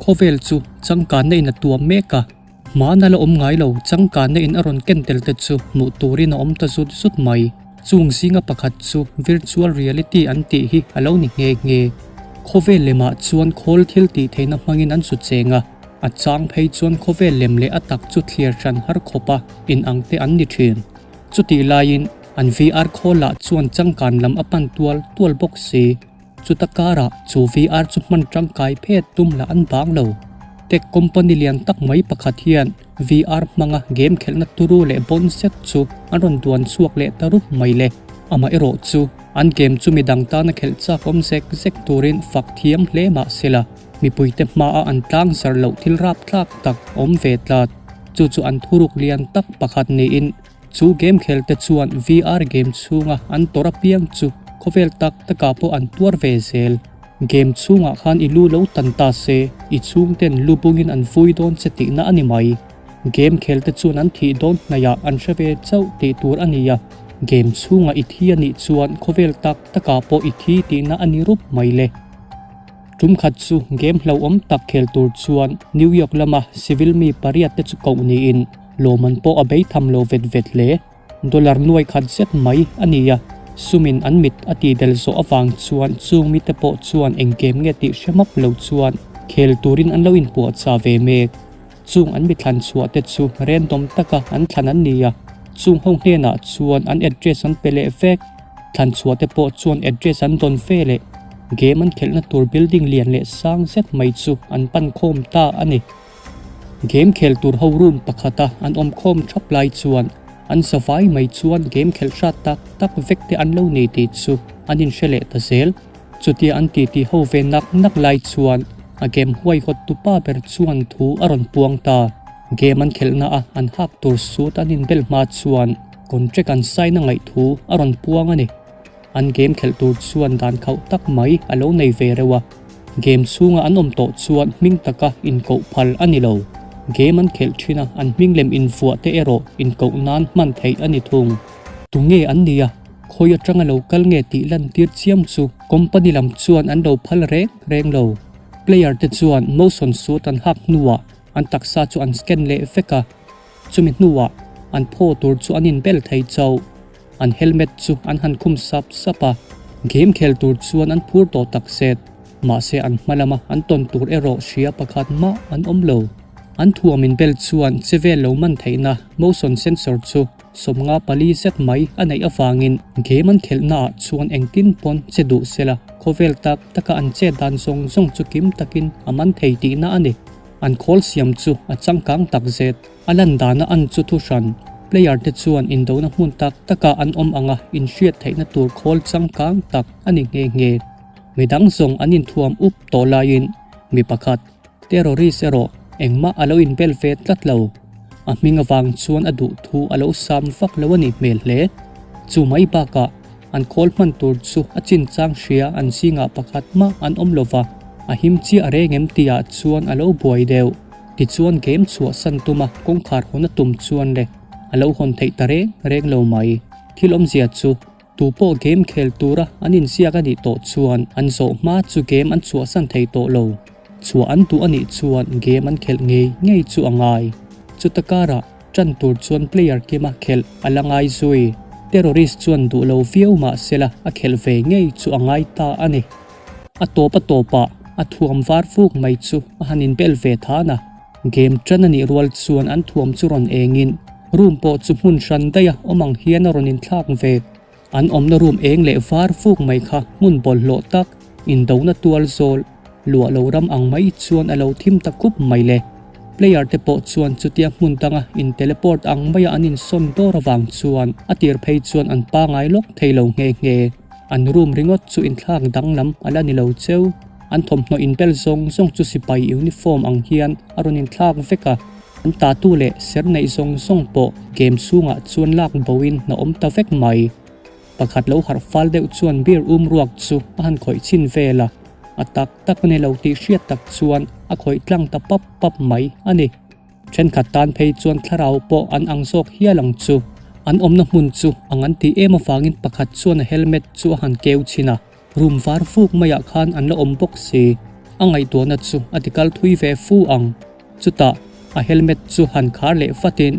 Khawvel chu changkanna in a tuam mek a, hmana la awm ngai lo changkanna in a rawn ken tel te chu hmuh turin a awm ta zut zut mai. Chung zinga pakhat chu virtual reality an tih hi a lo ni nghe nghe. Khawvel lemah chuan khawl thil tih theihna hmangin an su cheng a, a chang phei chuan khawvel lem leh a tak chu thliar hran har khawpa inang te an ni thin. Chutih laiin an VR khawlah chuan changkan lam a pan tual tual bawk si. Chuta karah chu VR chu hman tangkai phet tum lah an bang lo. Tech company lian tak mai pakhat hian VR hmanga game khelhna turu leh bawn zet chu an rawn duan chhuak leh ta rup mai le. Amaherawh chu an game chu midang tana khelh chak awm zek zek turin fak thiam hle mah sela, mipuite hmaa an tlang zar loh thil rapthlak tak awm ve tlat. Chu chu an thuruk lian tak pakhat niin Chu game khel te chuan VR game chhunga an tawrh apiang chu khawvel tak takah pawh an tuar ve zel. Game chhungah khan i lu lo tan ta se, i chhungten lu bungin an vui dawn che tihna a ni mai. Game khel te chuan an thih dawn hnaihah an hre ve chauh tih tur a ni a, game chhungah i thi a nih chuan khawvel tak takah pawh i thi tihna a ni rup mai le. Tum khat chu game hlauhawm tak khel tur chuan New York lama civil mi pariat te chu koh niin, Lawman pawh a bei tham lo vet vet hle. Dollar nuai khat zet mai a ni a, sumin an mit a tih del zawh avang chuan chung mite pawh chuan eng kem nge tih hre map lo chuan khel turin an lo inpuahchah ve mek. Chung an mi thlan chhuah te chu random taka an thlan an ni a, chung ho hnenah chuan an address an pe leh vek. Thlan chhuah te pawh chuan address an dawn ve leh game an khelhna tur building lian leh sang zet mai chu an pan khawm ta a ni. Game khel tur ho room pakhata an awm khawm thap lai chuan an zavai mai chuan game khelh hrat tak tak vek te an lo nei tih chu an inhre leh ta zel. Chutia an titi ho ve nak nak lai chuan a game huaihawt tupa ber chuan thu a rawn puang ta. Game an khelhna a an hak tur suit an inbel hma chuan contract an sign a ngaih thu a rawn puang a ni. An game khelh tur chuan dan khauh tak mai a lo nei ve reuh a, game chhunga an awm tawh chuan hming taka inkoh phal a ni lo. Game an khelh thin a, an hming lem invuah te erawh inkoh nan hman theih a ni thung. Tunge an nia, khawi atanga lo kal nge tih lantir chiam chu company lam chuan an lo phal reng reng lo. Player te chuan motion suit an hak hnuah an taksa chu an scan leh vek a, chumi hnuah an phaw tur chu an inbel thei chauh. An helmet chu an han khum sap sap a, game khel tur chuan an phur tawh tak zet. Mahse an hma lama an tawn tur erawh hria pakhat mah an awm lo. An thuam inbel chuan che vel lo man theihna motion sensor chu 54 zet mai a neih avangin game an khelhnaah chuan engtin pawn che duh sela khawvel tak taka an chet dan zawng zawng chu kim takin a man thei tihna a ni. An khawl siam chu a changkang tak zet. A lan dana an chu thu hran. Player te chuan indona hmun tak takah an awm anga inhriat theihna tur khawl changkang tak a ni nghe nghe. Midang zawng an inthuam up tawh laiin mi pakhat, terrorist erawh engmah a lo inbel ve tlat lo. A hming avang chuan a duh thu a lo sam vak lo a nih hmel hle. Chu mai bakah an khawl hman tur chu a chinchang hria an zingah pakhat mah an awm lova, a him chiah reng em tihah chuan a lo buai deuh. Tichuan game chhuahsan tuma kawngkhar hawn a tum chuan le a lo hawn theih ta reng reng lo mai. Thil awmzia chu tu pawh game khel tura an inziak a nih tawh chuan an zawh hma chu game an chhuahsan thei tawh lo. Chhuah an duh a nih chuan game an khelh ngei ngei chu a ngai. Chuta karah tan tur chuan player kima khelh a la ngai zui. Terrorist chuan duh lo viau mah sela a khelh ve ngei chu a ngai ta a ni. A tawp a tawpah a thuam var fuk mai chu a han inbel ve than a. Game tan a nih rual chuan an thuam chu rawn engin room pawh chu hmun hran daih a awm ang hian a rawn inthlak ve. An awmna room eng leh var fuk mai kha hmun bawlhhlawh tak, indona tual zawl, luah lo ram ang mai chuan a lo thim ta khup mai le. Player te pawh chuan chutia hmun danga in teleport ang maia an insawn dawr avang chuan a tir phei chuan an pangai lawk thei lo nghe nghe. An room ringawt chu inthlak danglam a la ni lo cheu. An thawmhnaw inbel zawng zawng chu sipai uniform ang hian a rawn inthlak vek a. An tatu leh ser neih zawng zawng pawh game chhungah chuan lak boin a awm ta vek mai. Pakhat lo harh fal deuh chuan beer um ruak chu a han khawih chhin vel a, a tak tak a ni lo tih hriat tak chuan a khawih tlang ta pap pap mai a ni. Thenkhat tan phei chuan thlarau pawh an ang zawk hial ang chu. An awmna hmun chu ang an tih em avangin pakhat chuan a helmet chu a han keu chhin a, room var fuk maiah khan an la awm bawk si. A ngaihtuahna chu a tikal thui ve fu ang. Chutah a helmet chu han khar leh vatin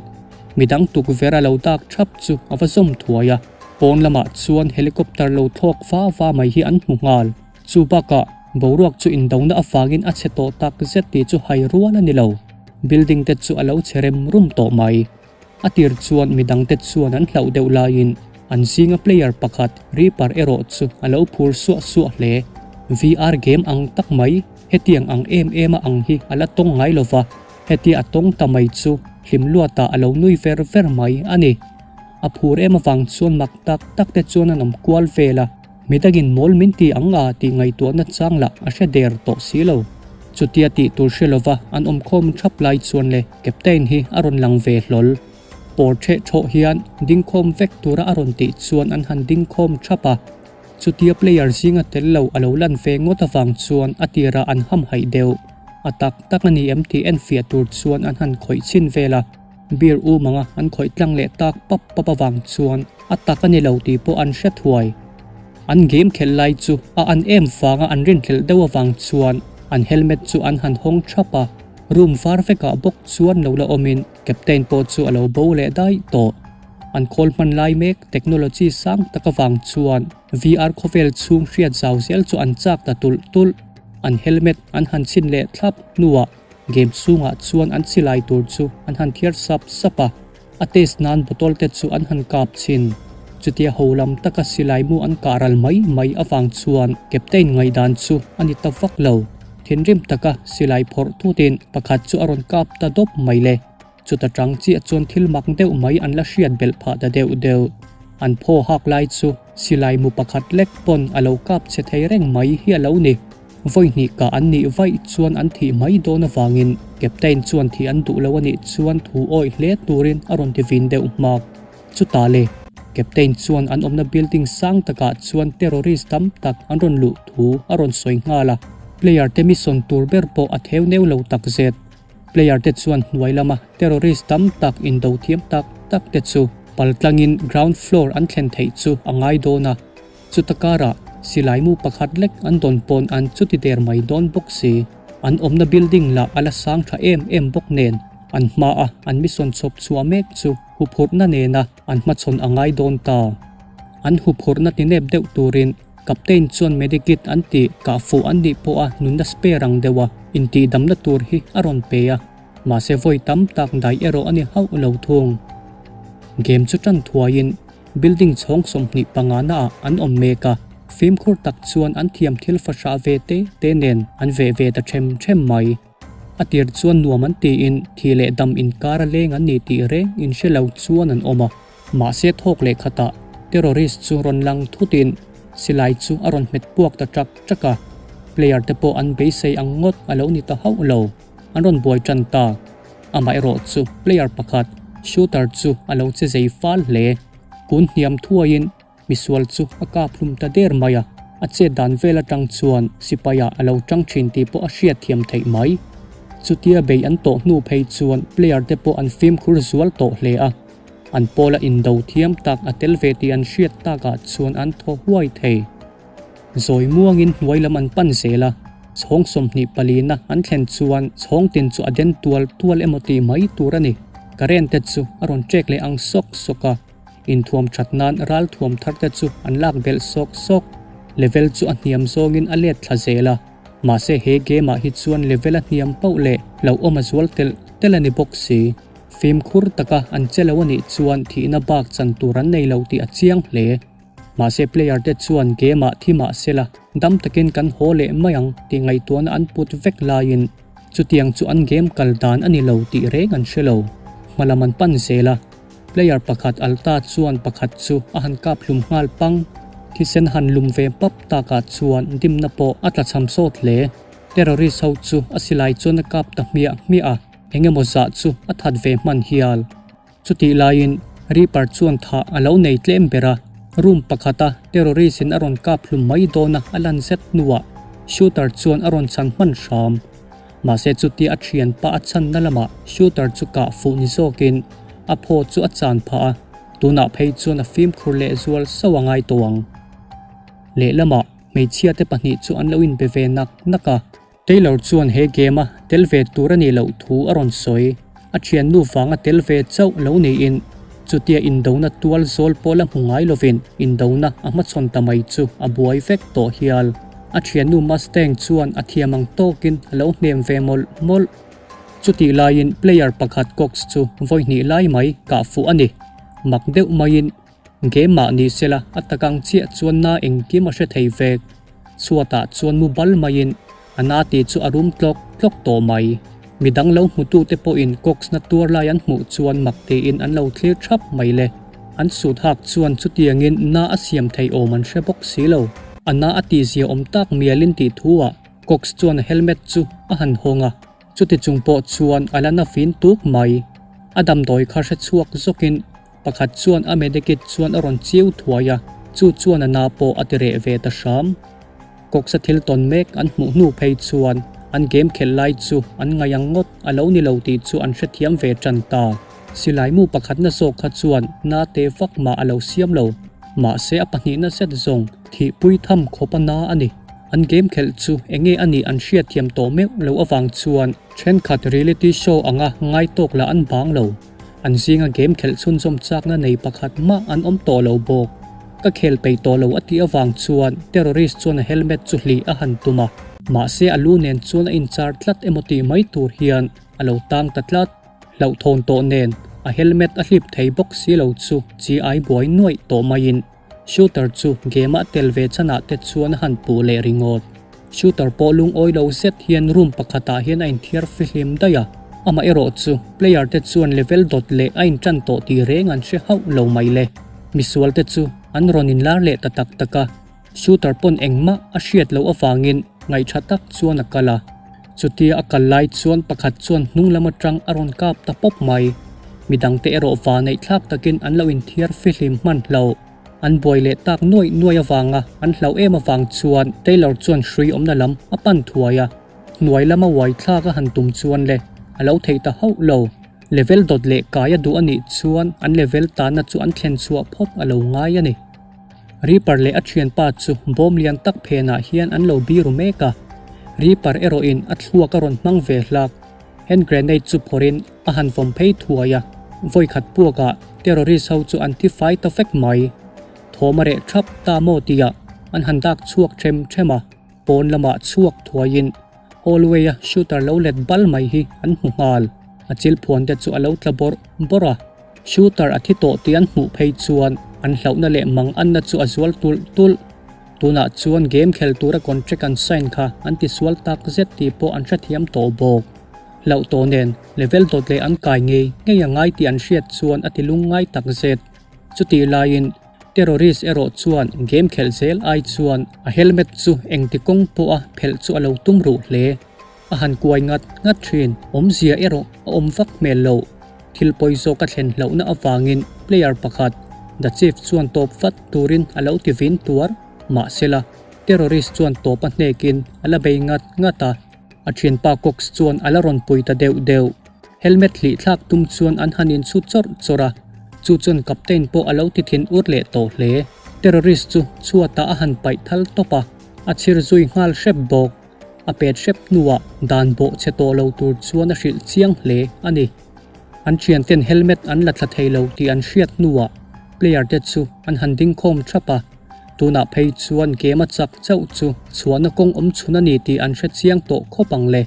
midang tukverh a lo dak thap chu a va zawm thuai a. Pawn lamah chuan helicopter lo thlawk va va mai hi an hmu nghal. Chu bakah boruak chu indona avangin a chhe tawh tak zet tih chu hai rual a ni lo. Building te chu a lo chhe rem rum tawh mai. A tir chuan midangte chuan an hlauh deuh laiin an zinga player pakhat Reaper erawh chu a lo phur suah suah hle. VR game ang tak mai, hetiang ang em em a ang hi a la tawng ngai lova, hetia a tawng ta mai chu hlim luatah a lo nui ver ver mai a ni. A phur em avang chuan mak tak tak te chuan an awm kual vel a. Midangin mawl min ti ang a tih ngaihtuahna chang lah a hre der tawh si lo. Chutia tih tur hre lova an awmkhawm thap lai chuan le Captain hi a rawn lang ve hlawl. Pawr theh thawh hian dingkhawm vek tura a rawn tih chuan an han dingkhawm thap a. Chutia player zinga tel lo a lo lan ve ngawt avang chuan a tirah an hamhaih deuh. A tak tak a ni em tih enfiah tur chuan an han khawih chhin vel a. Beer um anga an khawih tlang leh tak pap pap avang chuan a tak a ni lo tih pawh an hre thuai. An game khelh lai chu a an em vanga an rinhlelh deuh avang chuan an helmet chu an han hawng thap a, room var vekah bawk chuan lo la awmin captain pawh chu a lo bo leh daih tawh. An khawl hman lai mek technology sang tak avang chuan VR khawvel chhung hriat zau zel chu an chak ta tulh tulh. An helmet an han chhin leh thlap hnuah Game chhungah chuan an silai tur chu an han thiar sap sap a, a test nan bottle te chu an han kap chhin. Chutia ho lam taka silai mu an kah ral mai mai avang chuan Captain ngaihdan chu a ni ta vak lo. Thinrim taka silai phawrh thutin pakhat chu a rawn kap ta dawp mai le. Chuta tang chiah chuan thil mak deuh mai an la hriat belh phah ta deuh deuh. An phaw hak lai chu silai mu pakhat lek pawn a lo kap che thei reng mai hi a lo ni. Vawi hnih kah an nih vaih chuan an thih mai dawn avangin Captain chuan thih an duh lo a nih chuan thu awih hle turin a rawn ti vin deuh hmak. Chutah le, Captain chuan an awmna building sang takah chuan terrorist tam tak an rawn luh thu a rawn sawi nghal a, player te mission tur ber pawh a theu neu lo takzet. Player te chuan hnuai lama terrorist tam tak indo thiam tak tak te chu paltlangin ground floor an thlen theih chu a ngai dawn a. Chuta karah silai mu pakhat lek an dawn pawn an chuti der mai dawn bawk si. An awmna building lah a la sang tha em em bawk nen an hmaa an mission chhawp chhuah mek chu huphurhna nena an hmachhawn a ngai dawn ta. An huphurhna tinep deuh turin Captain chuan medikit an tih kah fuh an nih pawha nunna spare ang deuha intihdamna tur hi a rawn pe a, mahse vawi tam tak dai erawh a ni hauh lo thung. Game chu tan thuaiin Building chhawng 25 naah an awm mek a, fimkhur tak chuan an thiam thil fahrah ve te te nen an veh ve ta them them mai. A tir chuan nuam an tiin thi leh dam inkar a leng an ni tih reng inhre lo chuan an awm a. Mahse thawk leh khatah terrorist chu rawn lang thutin silai chu a rawn hmet puak ta ṭak ṭak a, player te pawh an beisei ang ngawt a lo ni ta hauh lo. An rawn buai ṭan ta. Amaherawh chu player pakhat shooter chu a lo che zei fal hle. Kun hniam thuaiin misual chu a kap hlum ta der mai a, a chet dan vel atang chuan sipai ah a lo tang thin tih pawh a hriat thiam theih mai. Chutia bei an tawh hnu phei chuan player te pawh an fimkhur zual tawh hle a, an pawla indo thiam tak a tel ve tih an hriat takah chuan an thaw huai thei. Zawi muangin hnuai lam an pan zel a, chhawng 24 na an thlen chuan chhawng tin chu a den tual tual emaw tih mai tur a ni. Current te chu a rawn trek leh ang sawk sawk a, inthuam that nan ral thuam thar te chu an lak belh sawk sawk. Level chu a hniam zawngin a let thla zel a, mahse he game ah hi chuan level a hniam pauh leh hlauhawm a zual telh telh a ni bawk si. Fimkhur taka an che lo a nih chuan thihna bak chan tur an nei lo tih a chiang hle. Mahse player te chuan game ah thi mah sela dam takin kan haw leh mai ang tih ngaihtuahna an put vek laiin chutiang chu an game kal dan a ni lo tih reng an hre lo. Hma lam an pan zel a, player pakhat alta chuan pakhat chu a han kap hlum nghal pang. Thisen han lum ve pap takah chuan dimna pawh a tla cham sawt hle. Terrorist ho chu a silai chuan a kap ta hmiah hmiah a, eng emaw zah chu a that ve hman hial. Chutih laiin Reaper chuan thah a lo nei tlem ber a, room pakhata terrorist in a rawn kap hlum mai dawn a a lan zet hnuah shooter chuan a rawn chhan hman hram. Mahse chutia a thianpa a chhanna lamah shooter chu kah fuh ni zawkin a phaw chu a chan phah a, tunah phei chuan a fimkhur leh zual sauh a ngai tawh ang. Lehlamah hmeichhia te pahnih chu an lo inbe ve nak nak a. Taylor chuan he game a tel ve tur a nih loh thu a rawn sawi. A thiannu vanga tel ve chauh lo niin chutia indona tual zawl pawh la hmu ngai lovin indona a hmachhawn ta mai chu a buai vek tawh hial. A thiannu Mustang chuan a thiam ang tawkin a lo hnem ve mawlh mawlh. Chutih laiin player pakhat Cox chu vawi hnih lai mai kah fuh a ni. Mak deuh maiin Game mah ni sela a tak ang chiah chuan na engkim a hre thei vek. Chhuatah chuan mu bal maiin a na tih chu a rum tlawk tlawk tawh mai. Midang lo hmutute pawhin Cox na tuar lai an hmuh chuan mak tiin an lo thlir thap mai le. An sut hak chuan chutiangin na a siam thei awm an hre bawk si lo. A na a tihzia awm tak mialin tih thuah Cox chuan a helmet chu a han hawng a. Chuti chung pawh chuan a la na fin tuk mai. A damdawi kha hre chhuak zawkin Pakhat chuan a medikit chuan a rawn chiu thuai a, chu chuan a na pawh a ti reh ve ta hram. Kawksa thil tawn mek an hmuh hnu phei chuan an game khelh lai chu an ngaih ang ngawt a lo ni lo tih chu an hrethiam ve tan ta. Silaimu pakhatna zawk kha chuan na te vak mah a lo siam lo. Mahse a pahnihna zet zawng thihpui tham khawp a na a ni. An game khelh chu enge a nih an hriatthiam tawh meuh lo avang chuan thenkhat reality show anga ngai tawk lah an bang lo. An zinga game khelh chhunzawm chakna nei pakhat mah an awm tawh lo bawk. Ka khel peih tawh lo a tih avang chuan terrorist chuan a helmet chu hlih a han tum a. Mahse a lu nen chuan a inchar tlat emaw tih mai tur hian a lo tang ta tlat. Hlauhthawn tawh nen a helmet a hlip thei bawk si lo chu chi ai buai nuaih tawh maiin Shooter chu game a tel ve chanah te chuan a han puh leh ringawt. Shooter pawh lungawi lo zet hian room pakhatah hian a inthiar fihlim daih a, amaherawh chu player te chuan level dawt leh a intan tawh tih reng an hre hauh lo mai le. Misual te chu an rawn inlar leh ta tak tak a, Shooter pawn engmah a hriat loh avangin ngaihṭha tak chuan a kal a. Chutia a kal lai chuan pakhat chuan hnung lam atang a rawn kap ta pawp mai. Midangte erawh va neih thlak takin an lo inthiar fihlim hman hlo. An buai leh tak nuaih nuaih avanga an hlauh em avang chuan Taylor chuan hrui awmna lam a pan thuai a. Hnuai lama uai thlak a han tum chuan le a lo theih ta hauh lo. Level dawt leh kai a duh a nih chuan an level tanna chu an thlen chhuah phawt a lo ngai a ni. Reaper leh a thianpa chu bawm lian tak phenah hian an lo biru mek a, Reaper erawhin a thluak a rawn hmang ve hlak. Hand grenade chu phawrhin a han vawm phei thuai a, vawikhat puakah terrorist ho chu an thi fai ta vek mai. Thawm a reh thap ta maw tihah an han dak chhuak them them a, pawn lamah chhuak thuaiin hallway a shooter lo let bal mai hi an hmu nghal. A chil phuan te chu a lo tla bawrh bawrh a. Shooter a thi tawh tih an hmuh phei chuan an hlauhna leh mang anna chu a zual tulh tulh. Tunah chuan game khel tura contract an sign kha an tisual tak zet tih pawh an hrethiam tawh bawk. Hlauh tawh nen level dawt leh an kai ngei ngei a ngai tih an hriat chuan a ti lungngai tak zet. Chutih laiin terrorist erawh chuan game khelh zel ai chuan a helmet chu engti kawng pawha phelh chu a lo tum ruh hle. A han kuai ngat ngat thin. Awmzia erawh a awm vak hmel loh. Thil pawi zawk a thlen hlauhna avangin player pakhat, The Chief chuan tawp vat turin a lo ti vin tuar. Mahsela, terrorist chuan tawp a hnekin a la bei ngat ngat a. A thianpa Cox chuan a la rawn pui ta deuh deuh. Helmet hlih thlak tum chuan an han inchhu chawrh chawrh a, chu chuan captain pawh a lo ti thin ur leh tawh hle. Terrorist chu chhuatah a han paih thal tawp a, a chhir zui nghal hrep bawk. A pet hrep hnuah dan bawh chhe tawh lo tur chuan a hrilh chiang hle a ni. An thianten helmet an la thla thei lo tih an hriat hnuah player te chu an han ding khawm thap a, tunah phei chuan game a chak chauh chu chhuahna kawng awm chhun a ni tih an hre chiang tawh khawp ang le.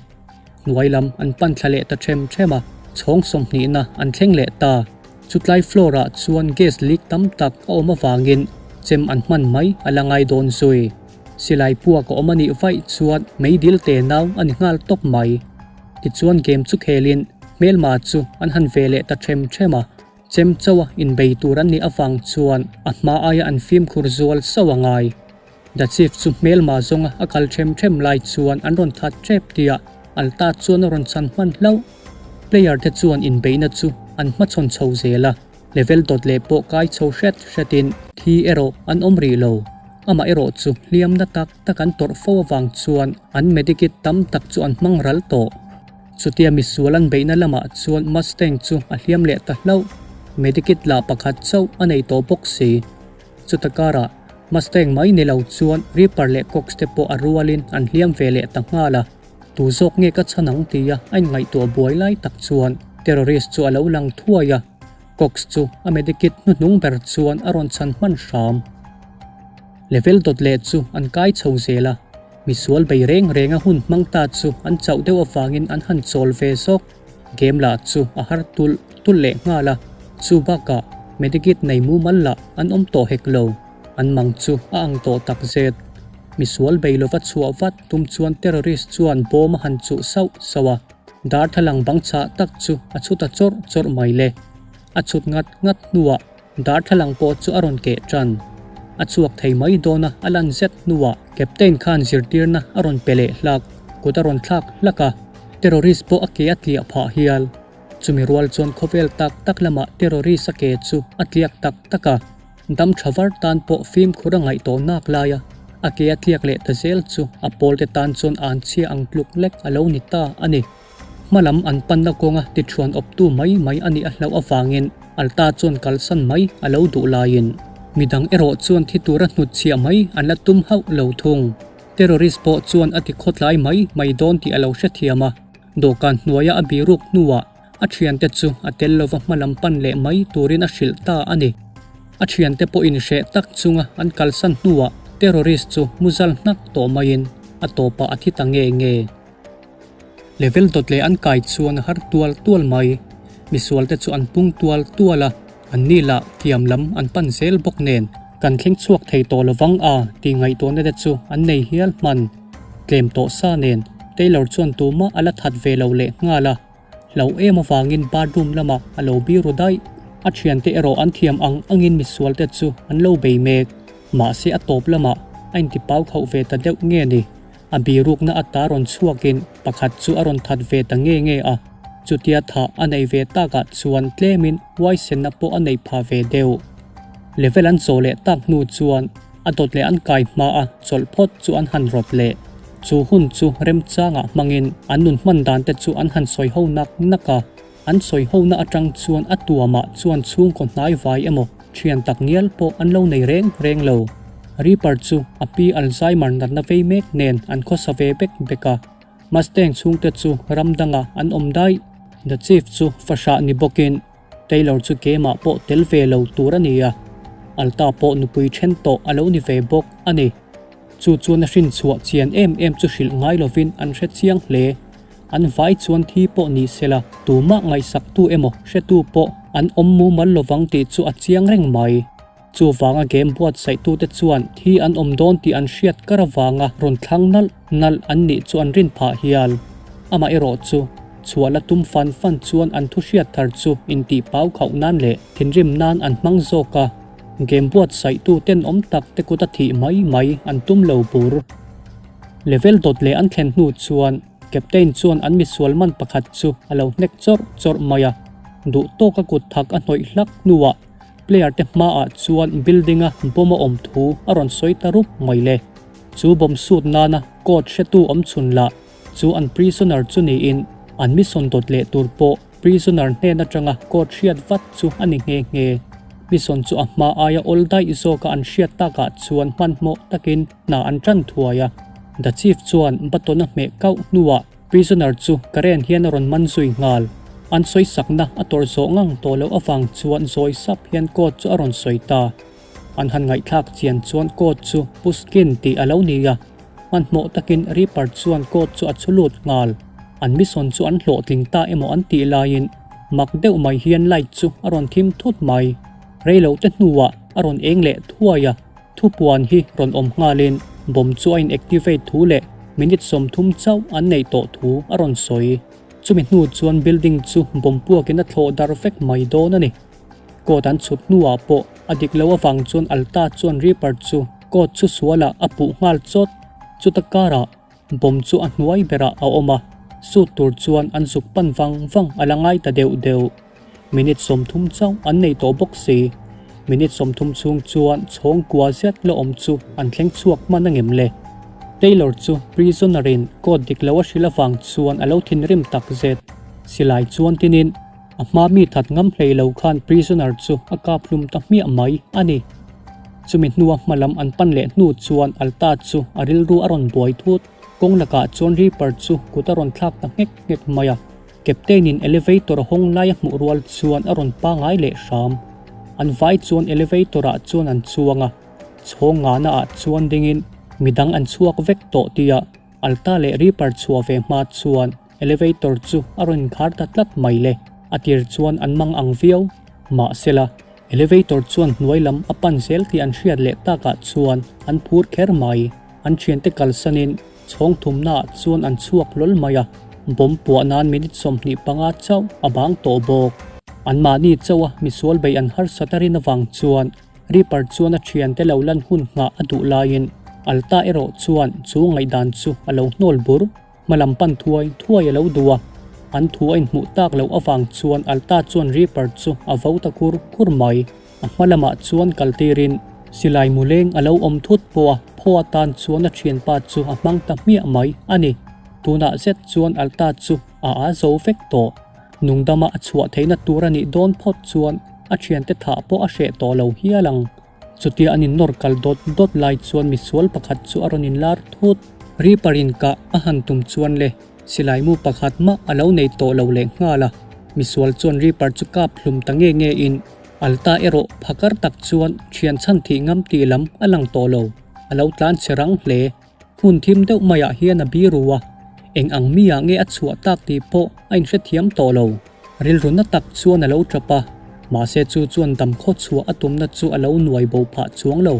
Hnuai lam an pan thla leh ta them them a, chhawng sawmhnihna an thleng leh ta. Chutlai floor ah chuan gas leak tam tak a awm avangin chem an hman mai a la ngai dawn zui. Silai puak a awm a nih vaih chuan meidil te nau a ni nghal tawp mai. Tichuan game chu khelin hmelma chu an han ve leh ta them them a, chem chauha inbei tur an nih avang chuan a hma aia an fimkhur zual sauh a ngai. The Chief chu hmelma zawnga a kal them them lai chuan an rawn that tep tih a Alta chuan a rawn chhan hman hlauh. Player te chuan inbeihna chu an hmachhawn chho zel a. Level dawt leh pawh kai chho hret hretin thi erawh an awm rih lo. Amah erawh chu hliamna tak tak an tawrh fo avang chuan an medikit tam tak chu an hmang ral tawh. Chutia misual an beihna lamah chuan Mustang chu a hliam leh ta hlauh. Medikit lah pakhat chauh a nei tawh bawk si. Chuta karah Mustang mai ni lo chuan Reaper leh Cox te pawh a rualin an hliam ve leh ta nghal a. Tu zawk nge ka chhan ang tia a inngaihtuah buai lai tak chuan terrorist chu a lo lang thuai a, Cox chu a medikit hnuhnung ber chuan a rawn chhan hman hram. Level dawt leh chu an kai chho zel a, misual bei reng renga hun hmang ta chu an chauh deuh avangin an han chawl ve zawk. Game lah chu a har tulh tulh leh nghal a, chu bakah medikit nei mumal lah an awm tawh hek lo. An mang chu a ang tawh tak zet. Misual bei lova chhuah vat tum chuan terrorist chuan bawm a han chuh sauh sauh a, darthlalang bang chhah tak chu a chhu ta chawrh chawrh mai le. A chhut ngat ngat hnuah darthlalang pawh chu a rawn keh tan. A chhuak thei mai dawn a, a lan zet hnuah captain khan zirtirna a rawn pe leh hlak, kut a rawn thlak hlak a, terrorist pawh a ke a tliah phah hial. Chumi rual chuan khawvel tak tak lamah terrorist a ke chu a tliak tak tak a. Dam tha var tan pawh fimkhur a ngaih tawh nak lai a, a ke a tliak leh ta zel chu a pawlte tan chuan an chhia ang tluk lek a lo ni ta a ni. Hma lam an panna kawnga tithuan awptu mai mai a nih a hlauh avangin Alta chuan kalsan mai a lo duh laiin midang erawh chuan thi tura hnutchhiah mai an la tum hauh lo thung. Terrorist pawh chuan a ti khawtlai mai mai dawn tih a lo hrethiam a, dawhkan hnuaia a biruk hnuah A thiante chu a tel lova hma lam pan leh mai turin a hrilh ta a ni. A thiante pawh inhreh tak chunga an kalsan hnuah terrorist chu muzal hnak tawh maiin a tawpah a thi ta nge nge. Level dawt leh an kai chuan a har tual tual mai. Misualte chu an pung tual tual a, anni lah kiam lam an pan zel bawk nen kan thleng chhuak thei tawh lovang a tih ngaihtuahna te chu an nei hial hman. Tlem tawh sa nen Taylor chuan tumah a la that ve lo leh nghal a. Hlo em avangin bathroom lamah a lo biru daih. A thiante erawh an thiam ang angin misualte chu an lo bei mek. Mahse a tawp lamah a intipau khauh ve ta deuh nge ni. A birukna ata rawn chhuakin pakhat chu a rawn that ve ta nge nge a. Chutia thah a nei ve takah chuan tlemin huaisenna pawh a nei pha ve deuh. Level an chaw leh tak hnu chuan A dawt leh an kai hma a chawlh phawt chu an han rawt leh. Chu hun chu remchangah hmangin an nun hman dan te chu an han sawi ho nak nak a. An sawi hona atang chuan a tuamah chuan chhungkaw hnai vai emaw thian tak ngial pawh an lo nei reng reng lo. Reaper chu a pi Alzheimer natna vei mek nen an khawsa ve bek bek a. Mustang chhungte chu ram dangah an awm daih. The Chief chu fahrah ni bawkin Taylor chu keimah pawh tel ve lo tur a ni a, Alta pawh nupui then tawh a lo ni ve bawk a ni. Chu chuan a hrinchhuah chian em em chu hrilh ngai lovin an hre chiang hle. An vai chuan thi pawh ni sela, tumah ngaihsaktu emaw hretu pawh an awm mumal lovang tih chu a chiang reng mai. Chuvanga game buatsaihtute chuan thi an awm dawn tih an hriat kar avanga rawn thlang nalh nalh an nih chu an rin phah hial. Amaherawh chu, chhuah la tum fan fan chuan an thu hriat thar chu intih pau khauh nan leh thinrim nan an hmang zawk a, game buatsaihtu tenawm tak te kut a thih mai mai an tum lo bur. Level dawt leh an thlen hnu chuan Captain chuan an misual man pakhat chu a lo hnek chawrh chawrh mai a, duh tawka kut thak a hnawih hlak hnuah Player te hmaah chuan building a bomb a awm thu a rawn sawi ta rup mai le. Chu bomb sut nana court hretu awm chhun lah chu an prisoner chu niin an mission dawt leh tur pawh prisoner hnen atanga court hriat vat chu a ni nghe nghe. Mission chu a hma aia awl daih zawka an hriat takah chuan hmanhmawh takin hna an tan thuai a. The Chief chuan button a hmeh kauh hnuah Prisoner chu current hian a rawn man zui nghal. An sawisakna a tawrh zawh ngang tawh loh avang chuan zawi sap hian court chu a rawn sawi ta. An han ngaihthlak chian chuan court chu Pushkin tih a lo ni a. Hmanhmawh takin Reaper chuan court chu a chhu lut nghal. An mission chu an hlawhtling ta emaw an tih laiin mak deuh mai hian light chu a rawn thim thut mai. Reilote hnuah a rawn eng leh thuai a. Thupuan hi rawn awm nghalin bomb chu a in-activate thu leh minute 30 chauh an neih tawh thu a rawn sawi. Chumi hnu chuan building chu bomb puakin a thlawh dar vek mai dawn a ni. Court an chhut hnuah pawh a dik lo avang chuan Alta chuan Reaper chu court chu sualah a puh nghal chawt. Chuta karah bomb chu a hnuai berah a awm a, sut tur chuan an zuk pan vang vang a la ngai ta deuh deuh. Minute 30 chauh an nei tawh bawk si. Minute 30 chhung chuan chhawng kua zet la awm chu an thleng chhuak hman angem le? Taylor chu prisoner in court dik lo a hrilh avang chuan a lo thinrim tak zet. Silai chuan tinin a hma mi that ngam hlei lo khan prisoner chu a kap hlum ta hmiah mai a ni. Chumi hnua hma lam an pan leh hnu chuan Alta chu a rilru a rawn buai thut. Kawng lakah chuan Reaper chu kut a rawn thlak ta nghek nghek mai a. Captain in elevator a hawng lai a hmuh rual chuan a rawn pangai leh hram. An vai chuan elevator ah chuan an chuang a, chhawng ngahna ah chuan dingin midang an chhuak vek tawh tia Alta leh Reaper chhuah ve hma chuan elevator chu a rawn inkhar ta tlat mai le. A tir chuan an mang ang viau. Mahsela, elevator chuan hnuai lam a pan zel tih an hriat leh takah chuan an phur kher mai. An thiante kalsanin chhawng thumnaah chuan an chhuak hlawl mai a, bomb puah nan minute 25 chauh a bang tawh bawk. Anmahni chauha misual beih an harsat a rin avang chuan Reaper chuan a thiante lo lan hun nghah a duh laiin Alta erawh chuan chu ngaihdan chu a lo hnawl bur. Hma lam pan thuai thuai a lo duh a, an thu a inhmuh tak loh avang chuan Alta chuan Reaper chu a vo ta kur kur mai. A hma lamah chuan kal tirin silai mu leng a lo awm thut pawh a, phaw atan chuan a thianpa chu a hmang ta hmiah mai a ni. Tunah zet chuan Alta chu a aa zo vek tawh. Nungdama a chhuah theihna tur a nih dawn phawt chuan a thiante thah pawh a hreh tawh lo hial ang. Chutia an innawr kal dawt dawt lai chuan misual pakhat chu a rawn inlar thut. Reaper in kah a han tum chuan le silai mu pakhat mah a lo nei tawh lo leh nghal a. Misual chuan Reaper chu kap hlum ta nge nge in Alta erawh phakar tak chuan thian chhan thih ngam tih lam a lang tawh lo. A lo tlan che rang hle. Hmun thim deuh maiah hian a biru a, eng ang mi ah nge a chhuah tak tih pawh a inhrethiam tawh lo. Rilru na tak chuan a lo tap a, mahse chu chuan dam khaw chhuah a tumna chu a lo nuai bo phah chuang lo.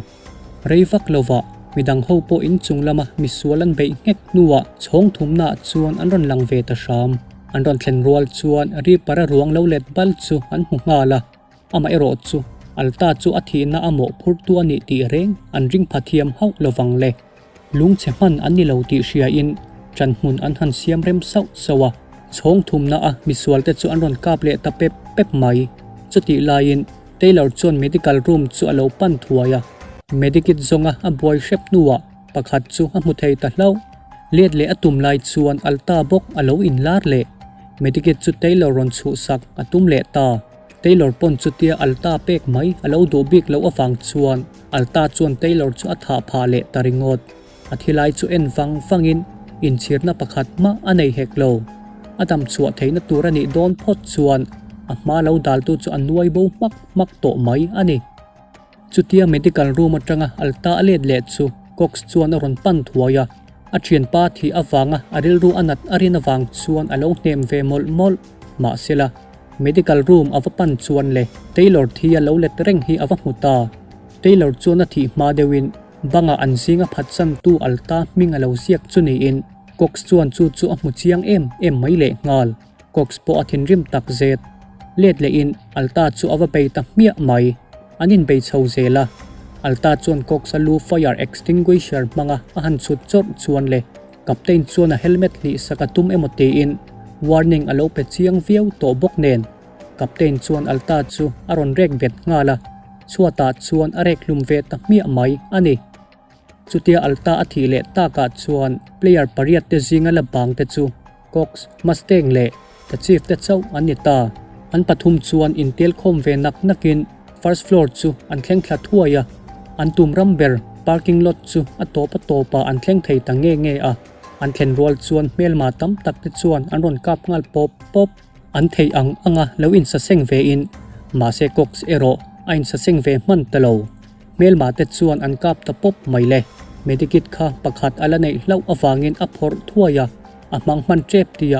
Rei vak lovah midang ho pawh inchung lama misual an beih nghek hnuah chhawng thumnaah chuan an rawn lang ve ta hram. An rawn thlen rual chuan Reaper-a ruang lo let bal chu an hmu nghal a, amaherawh chu Alta chu a thihna a mawhphurtu a nih tih reng an ring pha thiam hauh lovang le. Lungchhe hman an ni lo tih hriain ṭan hmun an han siam rem sauh sauh a, chhawng thumna a misualte chu an rawn kap leh ta pep pep mai. Chutih laiin Taylor chuan medical room chu a lo pan thuai a, medikit zawnga a buai hrep hnuah pakhat chu a hmu thei ta hlauh. Let leh a tum lai chuan Alta bawk a lo inlar leh. Medikit chu Taylor rawn chhuhsak a tum leh ta. Taylor pawn chutia Alta pek mai a lo duh bik loh avang chuan Alta chuan Taylor chu a thah phah leh ta ringawt. A thilai chu en vang vangin inchhirna pakhat mah a nei hek lo. A dam chhuah theihna tur a nih dawn phawt chuan a hma lo daltu chu a nuai bo hmak hmak tawh mai a ni. Chutia medical room atanga Alta a let leh chu Cox chuan a rawn pan thuai a. A thianpa thih avanga a rilru a nat a rin avang chuan a lo hnem ve mawlh mawlh. Mahsela, medical room a va pan chuan le Taylor thi a lo let reng hi a va hmu ta. Taylor chuan a thih hma deuhin bangah an zinga phatsantu Alta hming a lo ziak chu niin Cox chuan chu chu a hmu chiang em em mai leh nghal. Cox pawh a thinrim tak zet. Let lehin Alta chu a va bei ta hmiah mai. An inbei chho zel a. Alta chuan Cox a lu fire extinguisher hmanga a han chhut chawrh chuan le Captain chuan a helmet hlih sak a tum emaw tiin warning a lo pe chiang viau tawh bawk nen Captain chuan Alta chu a rawn rek bet nghal a, chhuatah chuan a rek hlum ve ta hmiah mai a ni. Chutia Alta a thih leh takah chuan player pariat te zinga la bang te chu Cox, Mustang leh The Chief te chauh an ni ta. An pathum chuan intel khawm ve nak nakin first floor chu an thleng thla thuai a, an tum ram ber parking lot chu a tawp a tawpah an thleng thei ta nge nge a. An thlen rual chuan hmelma tam tak te chuan an rawn kap nghal pawp pawp. An theih ang anga lo insaseng vein mahse Cox erawh a insaseng ve hman ta lo. Hmelma te chuan an kap ta pawp mai le. Medikit kha pakhat a la neih hlauh avangin a phawrh thuai a, a hmang hman tep tia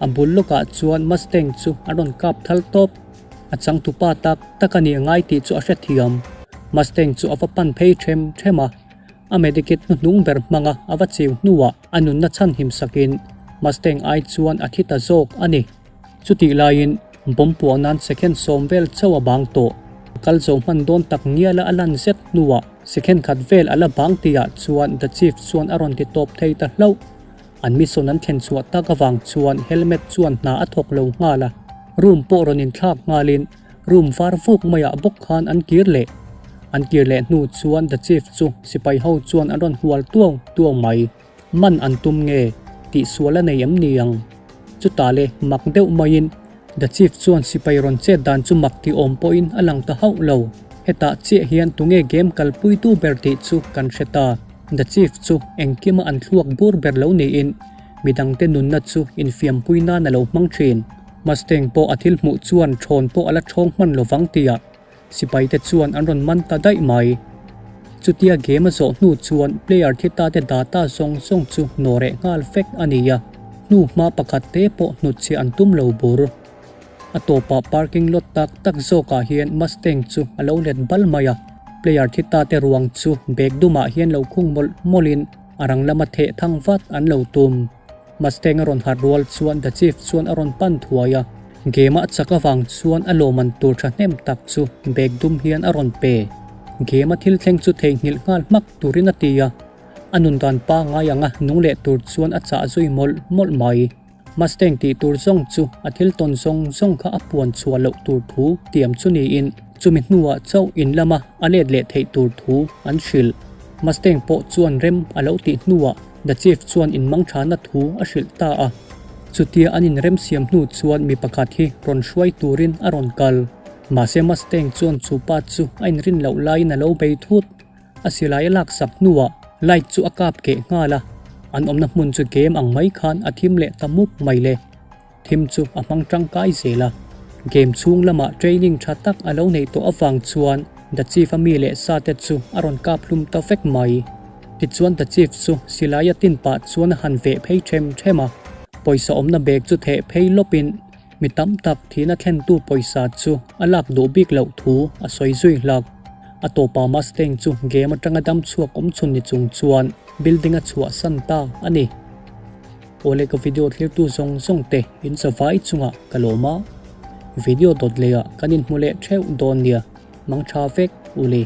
a bul lawkah chuan Mustang chu a rawn kap thal tawp. A changtupa tak tak a nih ngai tih chu a hrethiam. Mustang chu a va pan phei them them a, a medikit hnuhnung ber hmanga a va chiu hnuah a nunna chhanhim sakin Mustang ai chuan a thi ta zawk a ni. Chutih laiin bomb puah nan second sawm vel chauh a bang tawh. A kal zo hman dawn tak ngiala a lan zet hnuah second khat vel a la bang tihah chuan The Chief chuan a rawn ti tawp thei ta hlauh. An mission an thlen chhuah tak avang chuan helmet chuan hna a thawk lo nghal a, room pawh rawn inthlak nghalin room var vuk maiah bawk khan an kir leh. An kir leh hnu chuan The Chief chu sipai ho chuan an rawn hual tuau tuau mai. Man an tum nge tih sual a nei em ni ang? Chutah le mak deuh maiin The Chief chuan sipai rawn chet dan chu mak ti awm pawhin a lang ta hauh lo. Hetah chiah hian tunge game kalpuitu ber tih chu kan hre ta. The Chief chu engkima an thluak bur ber lo niin midangte nunna chu infiampui nan a lo hmang thin. Mustang pawh a thil hmuh chuan thawn pawh a la thawng hman lovang tia sipaite chuan an rawn man ta daih mai. Chutia game a zawh hnu chuan player thi ta te data zawng zawng chu nawh reh nghal vek a ni a, hnu hma pakhat te pawh hnutchhiah an tum lo bur. A tawpah parking lot tak tak zawkah hian Mustang chu a lo let bal mai a, player thi ta te ruang chu bag dumah hian lo khung mawlh mawlhin a rang lama theh thang vat an lo tum. Mustang a rawn harh rual chuan The Chief chuan a rawn pan thuai a, game a chak avang chuan a lawmman tur thahnem tak chu bag dum hian a rawn pe. Game a thil thleng chu theihnghilh nghal hmak turin a ti a, a nun dan pangngai anga nung leh tur chuan a chah zui mawlh mawlh mai. Mustang tih tur zawng chu a thil tawn zawng zawng kha a puan chhuah loh tur thu tiam chu niin chumi hnuah chauh in lama a let leh theih tur thu an hrilh. Mustang pawh chuan rem a lo tih hnuah The Chief chuan inmangthana thu a hrilh ta a. Chutia an inrem siam hnu chuan mi pakhat hi rawn hruai turin a rawn kal. Mahse Mustang chuan chu pa chu a inrin loh laiin a lo bei thut. A silai a laksak hnuah light chu a kap keh nghal a, an awmna hmun chu game ang mai khan a thim leh ta mup mai le. Thim chu a hmang tangkai zel a. Game chhung lamah training tha tak a lo neih tawh avang chuan The Chief a mi leh sa te chu a rawn kap hlum ta vek mai. Tichuan The Chief chu silai a tin pah chuan a han veh phei them them a, pawisa awmna bag chu theh phei lawpin Mi tam tak thihna thlentu pawisa chu a lak duh bik loh thu a sawi zui hlak. A tawpa Mustang chu game atanga dam chhuak awm chhun ni chung chuan building a chhuahsan ta a ni. Awle ka video thlirtu zawng zawng te in chavai chungah ka lawm a, video dawt leiah kan inhmu leh theuh dawn nia, mangtha vek ule.